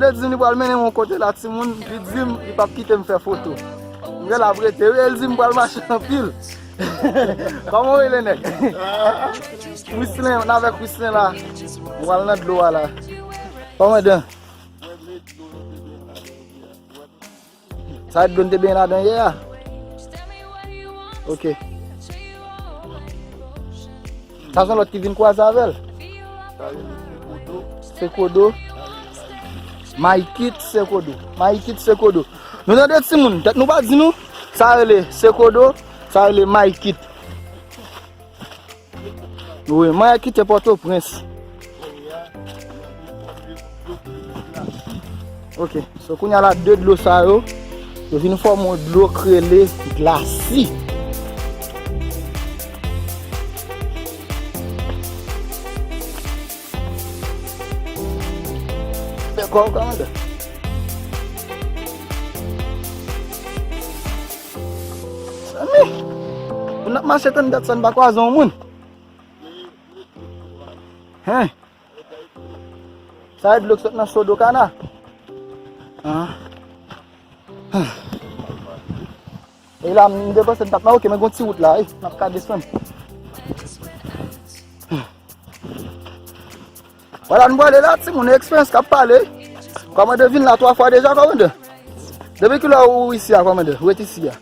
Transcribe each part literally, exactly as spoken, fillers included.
Li di m li pral mennen m yon kote la, timoun, li di m li p ap kite m fè foto. M gen l ap rete, wi, e l di m pral mache anpil. Kòman w rele, nèg? Wislin, n avèk Wislin la. M pral nan dlo a la. Kòmandan. Sa e dlo n te benyen ladan yè a? Ok. Sa se yon lòt ki vin kwaze avè l. Sekodo. Maykit Sekodo. Maykit Sekodo. Nou tande timoun, tèt nou pa di nou. Sa rele Sekodo, sa rele Maykit. Wi, mwen kite Pòtoprens. Ok, so kounye a la de dlo sa yo, yo vin fòme yon dlo k rele Glasi. Dakò, kòmandan. Mezanmi, pou n ap mache tann dat sa, n pa kwaze yon moun. Hen. Sa e dlo k sot nan Sodo Kana. Ah. E la, m te panse n t ap nan, ok, men gon ti wout la, wi. N ap ka desann. Vwala, nou prale la, timoun, eksperyans k ap pale. Kòmandan vin la twa fwa deja, kòmandan. Depi kilè ou isi a, kòmandan? Ou ret isi a?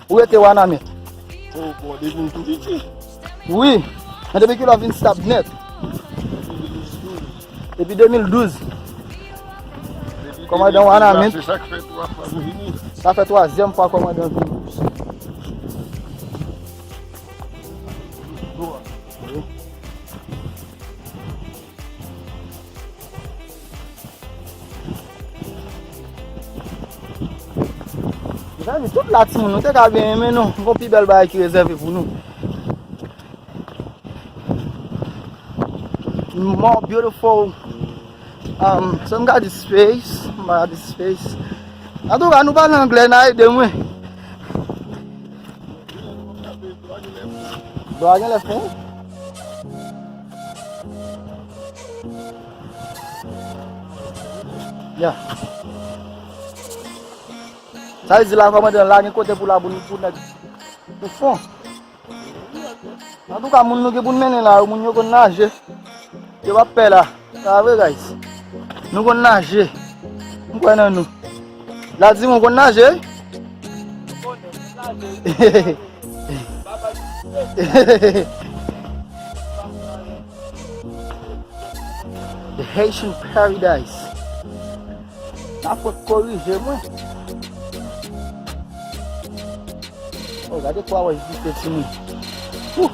Ou rete Wanament? Oh, bon, depi m tou piti. Wi, men depi kilè ou vin stab nèt? Depi de mil douz. Kòmandan Wanament. Sa k fè twa fwa m vini. Sa fè twazyèm fwa kòmandan vini. Mezanmi, tout la timoun, nou te ka byen renmen nou. Gon pi bèl bagay ki rezève pou nou. More beautiful. Um, so m gade space, m gade space. Antouka, nou pale anglè, n a ede mwen. Dlo a genlè fen. Ya. Sa vle di la, kòmandan, la gen kote pou la, pou, pou nèg, pou fon. Antouka, moun nou gen pou n mennen la yo, moun yo konn naje. Yo p ap pè la. Sa vre, guys. Nou konn naje. M kwè nan nou. La di m ou konn naje? The Haitian Paradise. Sa fòk korije mwen. Oh, gade kwa wòch dife timoun. Ouh.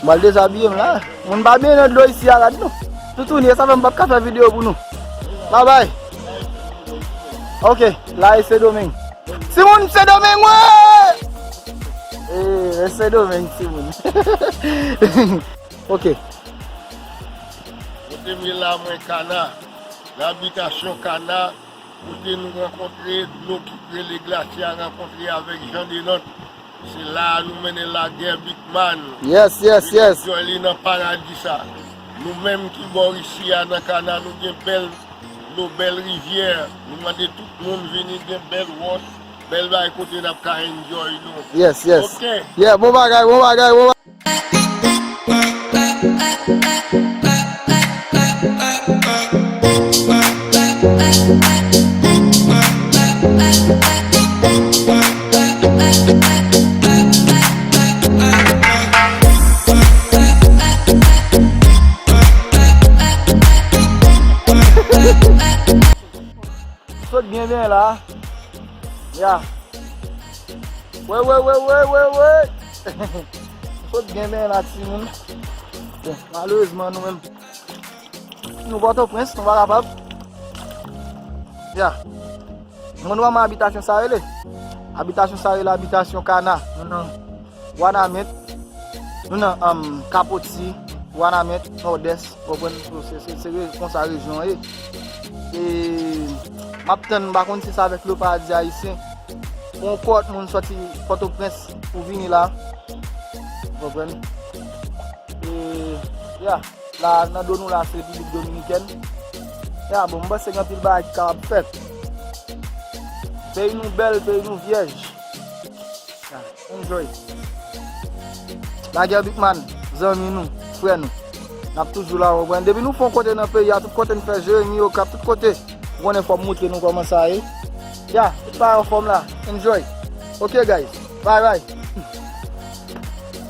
M al dezabiye m la. Moun pa byen nan dlo isi a, gad nou. Toutouni, e sa fè m p ap ka fè videyo pou nou. Bye bye. Ok, la e Sendomeng. Timoun, Sendomeng, wè! E, e Sendomeng, timoun. Ok. Kote m ye la, mwen Kana. Nan abitasyon Kana, kote nou rankontre dlo ki rele Glasi a rankontre avèk Jan Delòt. Se la a nou mennen lagè Big Man. Yes, yes, yes. Vin enjoy li nan paradi sa. Nou menm ki bò isi a nan Kana, nou gen bèl dlo, bèl rivyè. Nou mande tout moun vini, gen bèl wòch, bèl bagay kote n ap ka enjoy nou. Yes, yes. Ok. Yeah, bon bagay, bon bagay, bon bagay. Sot byen byen la. Ya. Wè, wè, wè, wè, wè, wè. Sot byen byen la, timoun. Bon, malerezman, nou menm, nou Pòtoprens, nou pa kapab. Ya. Mwen, nou wè abitasyon sa rele. Abitasyon sa rele abitasyon Kana. Nou nan Wanament. Nou nan, um, Kapoti, Wanament, Nòdès, konprann, se, se, se re-, konsa rejyon an ye. E m ap tann, m pa konn si se avèk Le Paradis Haïtien, yon kòt moun sòti Pòtoprens pou vini la, konprann. E, ya, la, nan do nou la, se Repiblik Dominikèn. Ya, bon, m panse gen anpil bagay ki kapab fèt. Peyi nou bèl, peyi nou vyèj. Ya, enjoy. Lagè Big Man, zanmi nou, frè nou. N ap toujou la, w konprann. Depi nou fè yon kote nan peyi a, tout kote n fè Jeremi, Okap, tout kote. Ou konnen fò m montre nou kòman sa ye. Ya, tout bagay anfòm la. Enjoy. Ok, guys. Bye, bye.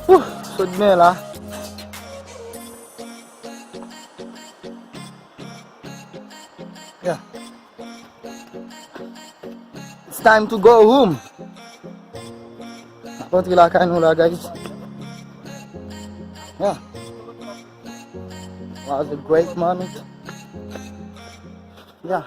Whew, sot byen la. Yeah. It's time to go home. N ap rantre lakay nou la, guys. Yeah. Was a great moment. Yeah.